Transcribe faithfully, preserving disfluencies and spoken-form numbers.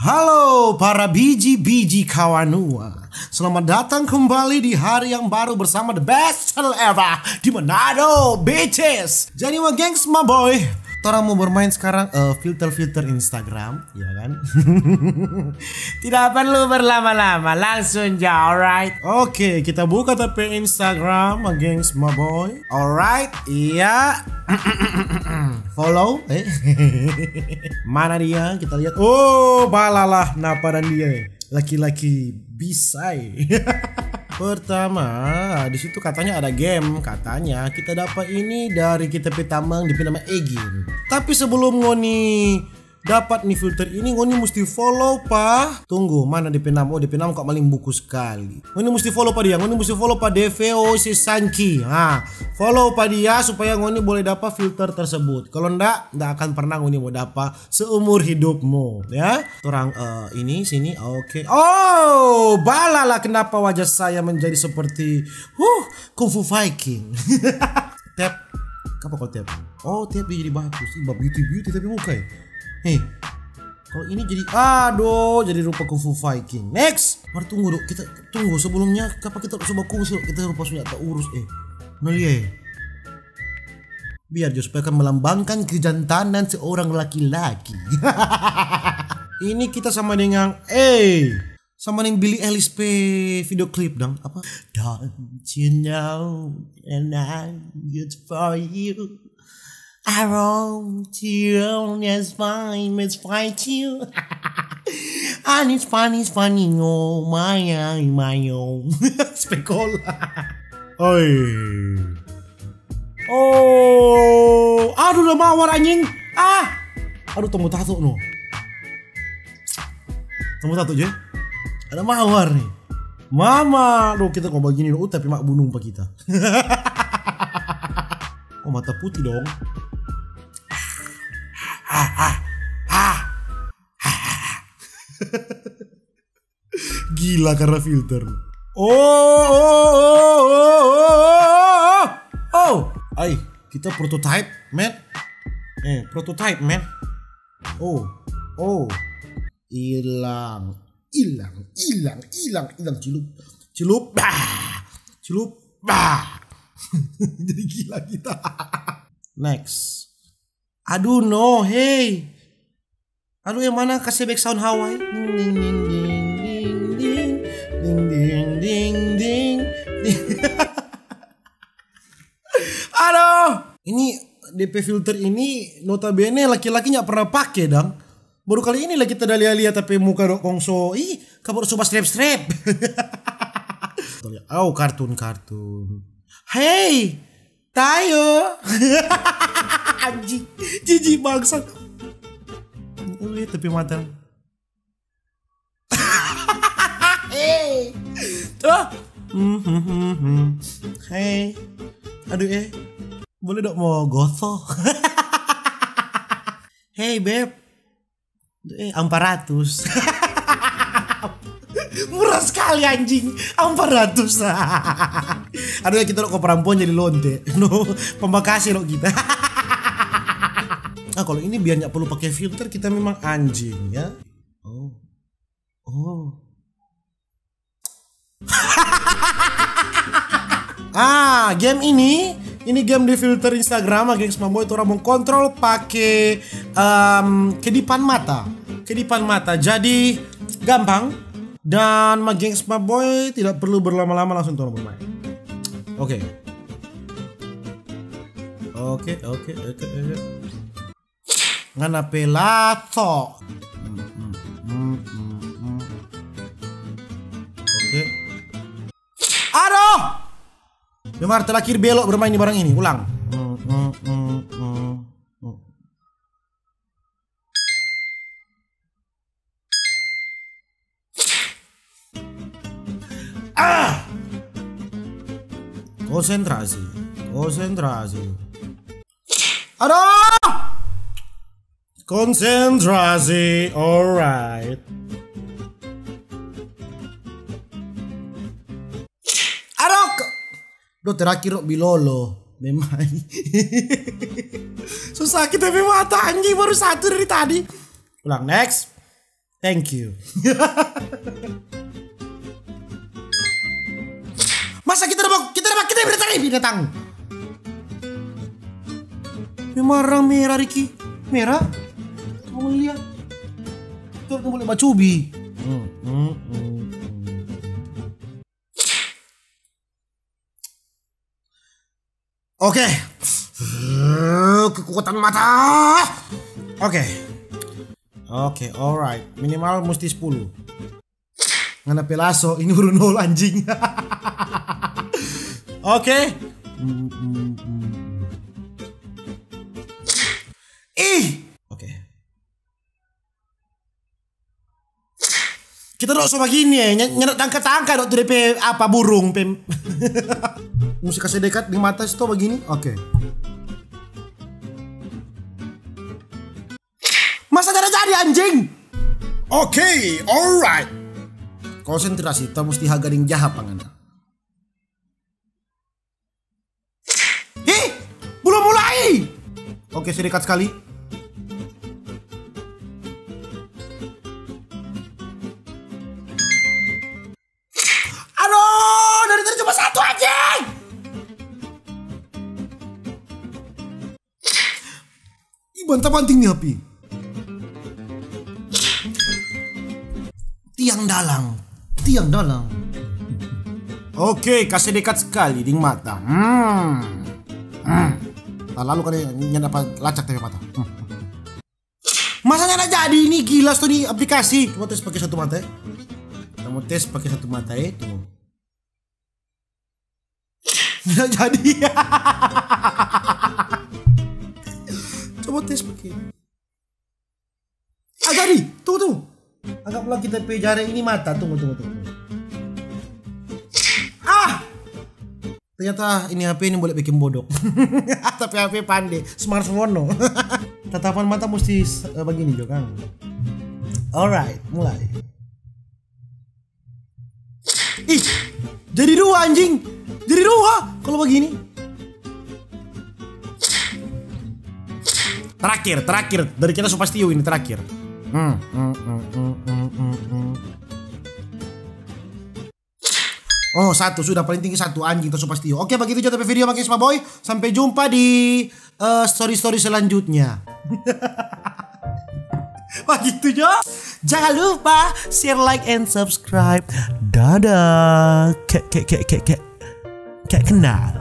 Halo para biji-biji kawanua. Selamat datang kembali di hari yang baru bersama the best channel ever di Manado, bitches. Jadi, my gengs, my boy, torang mau bermain sekarang, eh, filter-filter Instagram, ya kan? Tidak perlu berlama-lama, langsung ja, alright? Oke, kita buka tapi Instagram, my gengs, my boy. Alright, iya. Follow, eh. Mana dia? Kita lihat. Oh, balalah, napa dan dia, eh. Laki-laki bisai. Pertama, di situ katanya ada game. Katanya kita dapat ini dari kita pe tamang, dia pe nama Egin. Tapi sebelum ngoni dapat ni filter ini, ngoni musti follow pa. Tunggu, mana dia pe nama? Oh, dia pe nama kok maling buku sekali. Ngoni musti follow pa dia, ngoni musti follow pa D V O C Sanki. Ha, follow pa dia supaya ngoni boleh dapat filter tersebut. Kalau ndak, ndak akan pernah ngoni mau dapat seumur hidupmu, ya. Orang, eh, ini, sini, oke. Oh, balalah, kenapa wajah saya menjadi seperti, huh, Kung Fu Viking. Tap. Apa kau tap? Oh, tap dia jadi bagus. Ih, beauty, beauty tapi muka, ya. Hei. Kalau ini jadi, aduh, jadi rupa Kung Fu Viking. Next. Mar, tunggu dulu, kita tunggu sebelumnya, apa kita coba kurus yuk, kita rupa sudah tak urus, eh. Nah, iya, ya. Biar jo supaya kan melambangkan kejantanan seorang laki-laki. Ini kita sama dengan, eh, sama dengan Billie Eilish pe video klip dong. Apa? Don't you know and I'm good for you. I want you, yes, fine, it's fine too. And it's funny, it's funny, oh my, my, my, oh. Spekol. Oi. Oh, aduh, ada mawar, anjing. Ah. Aduh, tunggu tato no. Tunggu tato je. Ada mawar nih. Mama, aduh, kita kok begini, oh, tapi mak bunuh pa kita. Oh, mata putih dong. Gila karena filter. Oh, oh, oh, oh, oh, oh, oh. Ai, kita prototype, man. Eh, prototype, man. Oh, oh. Hilang, hilang, hilang, hilang, hilang. Cilup, cilup, bah. Cilup, bah. Jadi gila kita. Next. Aduh, no, hey. Aduh, yang mana? Kasih back sound Hawaii. Ding, ding, ding, ding, ding. Ding, ding, ding, ding, ding. Aduh, ini D P filter ini notabene laki-laki nggak pernah pake, dang. Baru kali ini lagi kita lia-lia tapi muka dok kong so, ih, kabar so bastrep-strep. Oh, kartun-kartun. Hey, Tayo. Anjing, jijik bangsat. Wih, tapi mata. Hey. Tuh. Hmm, hmm, hmm, hmm. Hey. Aduh, eh. Boleh dok mau goso? Hey, beb. Eh, empat ratus. Murah sekali, anjing. Empat ratus. Aduh, ya, kita lo ke perempuan jadi lonte. No, pemakasih lo kita. Ah, kalau ini biar nggak perlu pakai filter, kita memang anjing, ya. Oh. Oh. Ah, game ini, ini game di filter Instagram, ah, gengs, mamboy, torang mau kontrol pake, em, kedipan mata. Kedipan mata. Jadi gampang. Dan, ma gengs, mamboy, tidak perlu berlama-lama, langsung torang bermain. Oke. Oke, oke, oke, oke. Ngana pe lato. Hmm, hmm, hmm, hmm, hmm. Oke. Aduh! Memang terakhir belok bermain di barang ini. Ulang. Hmm, hmm, hmm, hmm, hmm. Ah! Konsentrasi. Konsentrasi. Aduh! Konsentrasi, alright. Aduh, ke-, duh, terakhir, Rok Bilolo. Memang. Susah kita pe mata, anjing, baru satu dari tadi. Ulang, next. Thank you. Masa kita dapat, kita dapat, kita dapat binatang? Memang orang merah, Riki. Merah? Mau lihat. Tuh, tuh boleh bacubi. Hmm, hmm, hmm, hmm. Oke. Kekuatan mata. Oke. Oke, alright. Minimal musti sepuluh. Ngana pe laso, ini baru nol, anjing. Oke. Ih. Oke. Kita dok so bagini, eh. Ny-, nyanda tangka-tangka dok tu depe apa, burung pe. Musti kase dekat di mata situ bagini. Oke. Masa nyanda jadi, anjing? Oke, alright. Konsentrasi, kita musti haga deng jaha pa ngana. Ih, belum mulai. Oke, se dekat sekali. Aduh, dari tadi cuma satu, anjing. Ih, banta-banting ni H P. Tiang dalang, tiang dalang. Oke, kase dekat sekali deng mata. Hmm. Hmm. Talalu kali nyanda apa lacak tapi mata. Hmm. Masa nyanda jadi ini, gila sto ni aplikasi. Coba tes pakai satu mata, eh. Kita mau tes pakai satu mata, eh, tuh. Nyanda jadi. Coba tes pakai. Ah, jadi. Tunggu, tunggu. Anggaplah kita pe jare ini mata. Tunggu, tunggu, tunggu. Ah! Ternyata ini H P ini boleh bikin bodok. Tapi H P pande, smartphone no. Tatapan mata musti s-, eh, bagini jo, kang. Alright, mulai. Ih, jadi dua, anjing. Jadi dua kalau bagini. Terakhir, terakhir. Dari kita so pasti ini terakhir. Hmm, hmm, hmm, hmm, hmm, hmm, hmm. Oh, satu sudah, paling tinggi satu, anjing, kita so pasti. Oke, bagitu jo ta pe video, Makis Maboy. Sampai jumpa di, eh, story-story selanjutnya. Bagitu jo. Jangan lupa share, like, and subscribe. Dadah. Kek, kek, kek, kek, kek. Kek kenal.